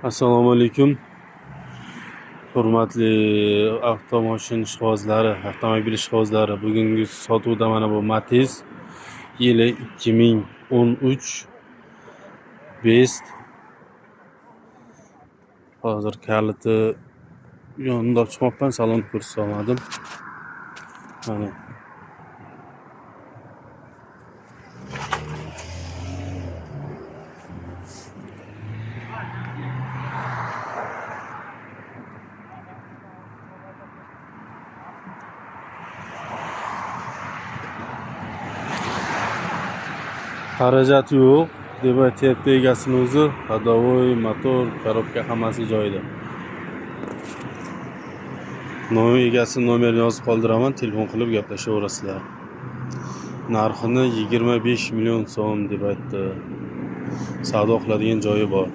Assalomu alaykum. Hurmatli avtomoshina ishqibozlari, avtomobil ishqibozlari, bugungi sotuvda mana bu Matiz yili 2013 Best. Hozir kaliti yonida olib chiqmoqman, salonni ko'rsata olmadim. Mana xarajat yo'q deb aytyapti egasini o'zi. Ходовой, motor, korobka hammasi joyida. Nomer egasini nomerini yozib qoldiraman, telefon qilib gaplashaverasizlar. Narxini 25 million so'm deb aytdi. Savdo qiladigan joyi bor.